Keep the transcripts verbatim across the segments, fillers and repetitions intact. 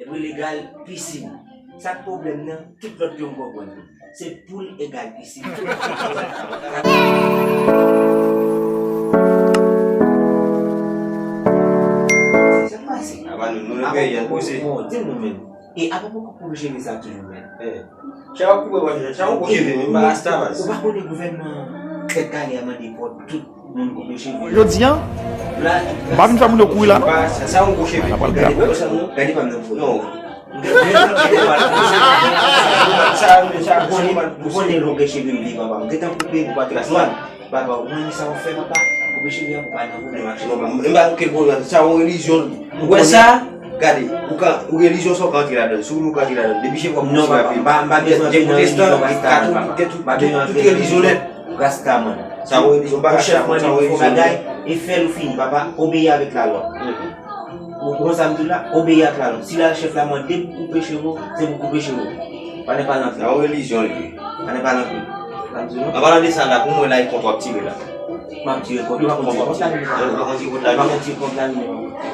Poul egal pisin. Sa k pwoblèm nan, tout lòt yo m konprann. Se poul egal pisin. Sa k pase? Apa nou, nou nan peyi a, poze. Bon, di m nou menm. E apa poko koupe cheve sa toujou menm? Eh. Sa w ap koupe bò cheve, sa w ap koupe cheve, men m pa rasta baz. Ou pa konnen gouvènman Tèt Kale a mande pou tout moun koupe cheve? Jodi a, m pa vin fè moun yo kouri la. Sa w ap koupe cheve. N ap pral gade pa m nan, gade pa m nan foto. Non. Sa, sa, ou konnen, ou konnen longè cheve m di papa m. Gentan koupe, ou pa t rasta. Papa, ou konn sa w fè, papa? Koupe cheve a pou pa nan pwoblèm ak cheve. Non, m pa okenn pwoblèm. Sa yon relijyon. Ou wè sa? Gade, ou ka, ou relijyon sa w ka antre ladan l. Si w vle ou ka antre ladan l. Depi cheve w ap pouse rapid. Non, papa, m pa, m pa bezwen antre nan relijyon rasta, papa. M pa bezwen antre nan relijyon rasta, man. Sa yon relijyon, pa rasta, sa yon relijyon. Chèf mande pou fè bagay, e fè l ou fini, papa. Obeyi avèk lalwa. Ou konn sa m di w la? Obeyi ak lalwa. Si la chèf la mande pou koupe cheve w, se pou koupe cheve w. Pa nan pale antre. Sa yon relijyon li ye. Pa nan pale antre. Sa m di w non. An palan de sa la, pou mwen la, e kont w ap tire la. M ap tire kont, m pa konn tire kont la, men. Ou pa konn tire kont la, men? M pa konn tire kont la, men.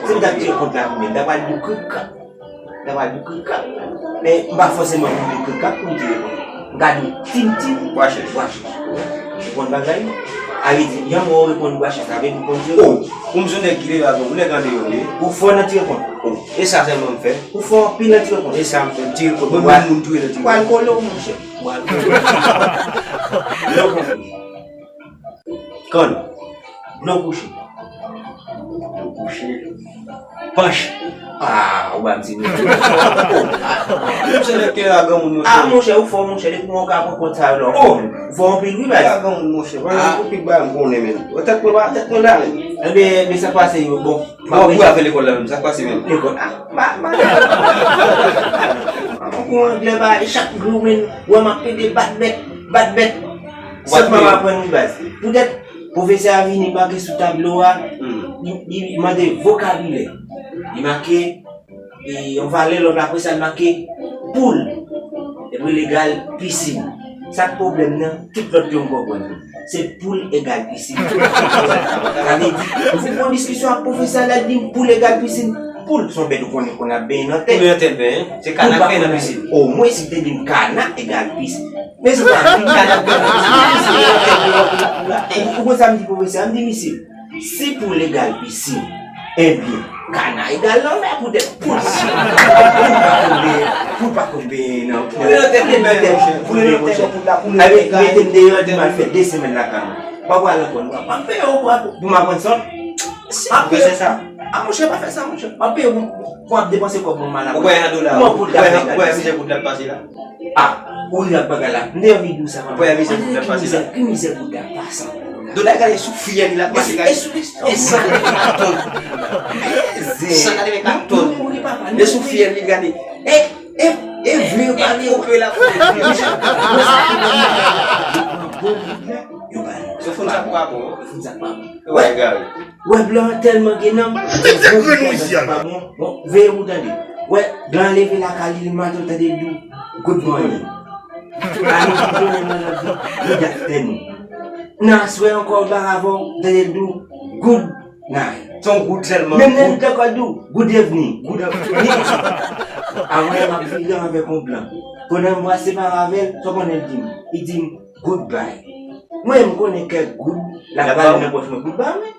Si m t ap tire kont la, men, m ta pral di w krikrak. M ta pral di w krikrak. Men m pa fòseman vin di w krikrak pou m tire kont. M ka di w tim tim. Bwa chèch. Bwa chèch. Ou konn bagay? A vle di, jan mwen reponn bwa chèch la, vle di w konn tire kont. Oh, pou m se yon nèg ki leve avè w, nèg andeyò m ye. Ou fò nan tire kont. Oh, e sa sèlman m fè. Ou fò anpil nan tire kont. E sa m fè, m tire kont. Mwen menm moun touye nan tire kont. Pral kole w, monchè. Pral kole w. Dlo konn. Kann. Dlo kouche. Dlo kouche. Panch. Ah, ou ba m ti nou. Menm se nèg ki la granmoun yo. Ah, monchè, ou fò, monchè, depi mwen ka pran kont sa yo la. Oh, ou fò anpil wi, baz. La granmoun, monchè. Mwen, ah, ou pi ba m konnen, men. Ou tèt mwen ba, tèt mwen la, men. Enben, men sa k pase yo, bon. Bon, pou afè lekòl la menm, sa k pase menm? Lekòl, ah, ma, ma. Ou anglè ba, e chak jou, men, wè m ap pede bat bèt, bat bèt. Sa m ap aprann wi, baz. Poutèt pwofesè a vini make sou tablo a, li, li mande vokabilè. Li make, e, yon valè, lòt la, apre sa, li make poul. Epi l egal pisin. Sa k pwoblèm nan, tout lòt yo m konprann yo. Se poul egal pisin. Sa vle di, m fin pran diskisyon ak pwofesè a, l al di m poul egal pisin. Poul se yon bèt ou konnen konn ap benyen nan tè. Konbyen tè l benyen? Se kana k benyen nan pisin. Omwen si l te di m kana egal pisin. Men se pa di kana k benyen nan pisin. Ou konn sa m di pwofesè a? M di misye, si poul egal pisin, ebyen, kana egal lanmè poutèt poul. Poul pa konn benyen, poul pa konn benyen nan, poul nan tè, poul nan tè, poul nan tè, poul nan tè, poul nan tè. Mete m deyò, di m al fè de semèn lakay mwen. Pa pral ankò, non. M ap peye w pou, pou m aprann sa. M ap peye w. A, monchè, pa fè sa, monchè. M ap peye w pou, pou w ap depanse kòb mwen mal. Ou kwè an dola, ou kwè, ou kwè mizè goud la ap pase la? A, ou ri ak bagay la. M te anvi di w sa, man. Ou kwè mizè goud la ap pase la? Ki mizè, ki mizè goud la ap pase? Dola gade sou fyèl li la ap pase, gade. E sou, e sou, e san gade men kat tòn. San gade men kat tòn. E sou fyèl li gade. E, e, e vle yo pale. Koupe la. Yo pale. Yo foun sa pou pa bon. Yo foun sa pou pa bon. Wè, wè blan an tèlman gen nanm. Bon, veye pou tande. Wè, blan an leve lakay li, li maten, w tande l di w, good morning. Ale di jounen nan, l ap di w, good afternoon. Nan aswè ankò, l pa avè w, w tande l di w, good night. Se yon good sèlman. Menm nan nèg ankò di w, good evening, good afternoon. Avè m ap vire avèk yon blan. Pandan m pral separe avè l, sa w konnen l di m? Li di m, goodbye. Mwen, m konnen kèk goud, l ap rale nan pòch mwen, goodbye, men.